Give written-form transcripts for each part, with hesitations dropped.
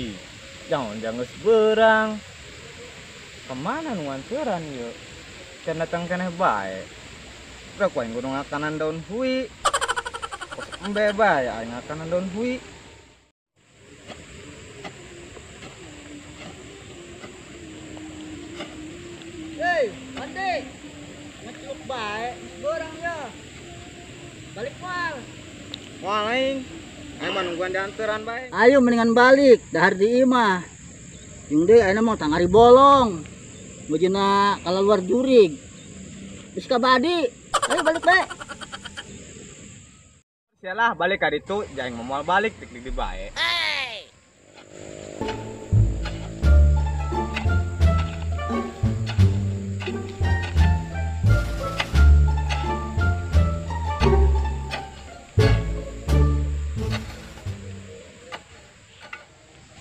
Ih, jangan geus beurang. Kemana nu nganteran ieu? Can datang keneh bae. Rek aing kudu ngakanan daun hui. Kos embe bae aing ngakanan daun hui. Hei, Andi. Ngecuk bae, geus beurang ya. Balik moal. Moal aing. Aing mah nungguan dianteran bae. Ayo mendingan balik, dahar di imah. Jeung deui ayeuna mah tangari bolong. Mujina kalau luar jurig. Geus ka badi. Ayo balik bae. Sialah balik ka ditu, jaing moal balik tik di bae.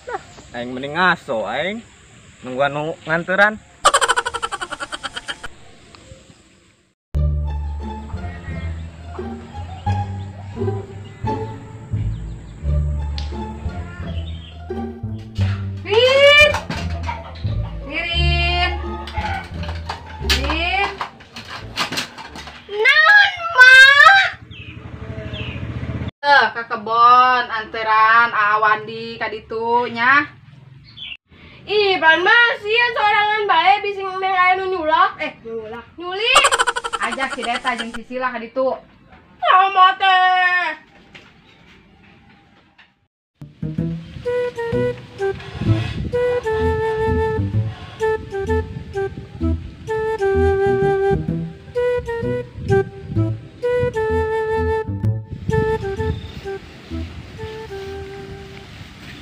Lah, aing mending ngaso aing. Nungguan nu nganteran. Rin! Ririn! Rin! Naon, Mak? Ka kebon anteran Awandi ka ditu nya. Ih, pan masih sorangan bae bisi meh aya nu nyulak. Nyulak. Nyulik. Ajak si Deta jeung si Sila ka ditu. Sama teh.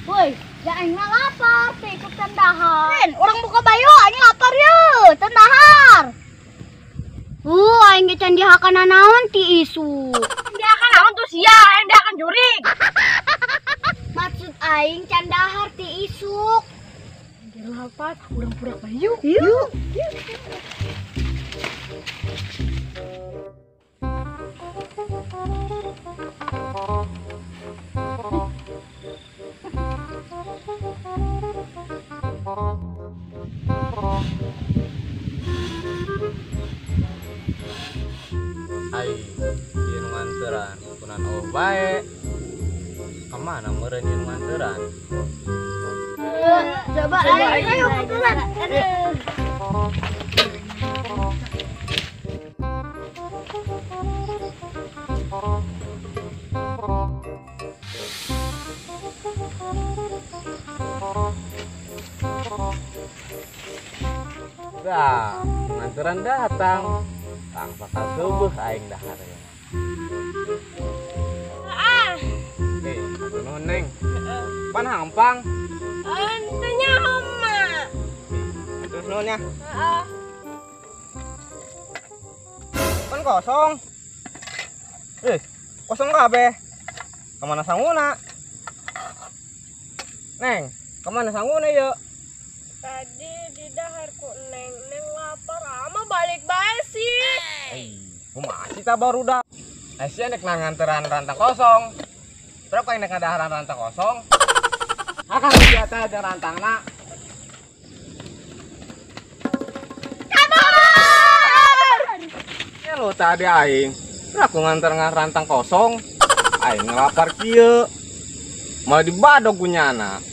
Woi, ya aing mah lapar, teh ikut dahar. Ren, urang buka bayo, aing lapar ye, teu dahar. Aing ge can dihakana naon ti isu. Dihakan naon tuh sia, aing dihakan jurig. Maksud aing can dahar ti isuk. Jero hapat, urang purak bayu. Yuk. Ai, ieu nu nganteran kunan oh bae. Kamana meureun ieu nu nganteran? Coba ayo kebetulan. Aduh. Dah, nganteran datang. Tang bakal subuh aing dahar ya. Ah, Hatur nuhun Neng. Pan hampang. Ente nyaho, Mak. Terus nuhun ya. Heeh. Pan kosong. Kosong kabeh. Kemana sanguna? Neng, kemana sanguna yuk? Tadi di dahar ku Neng, Neng lapar ama balik bae sih. Masih tak baru dah. Sia nek nganteran rantang kosong. Terus kau nek ngadaharan rantang kosong. Akang senjata jeung rantangna. Kabar! Ya lo tadi aing. Terus aku nganter rantang kosong. Aing ngelapar kieu. Malah dibadog ku nyana.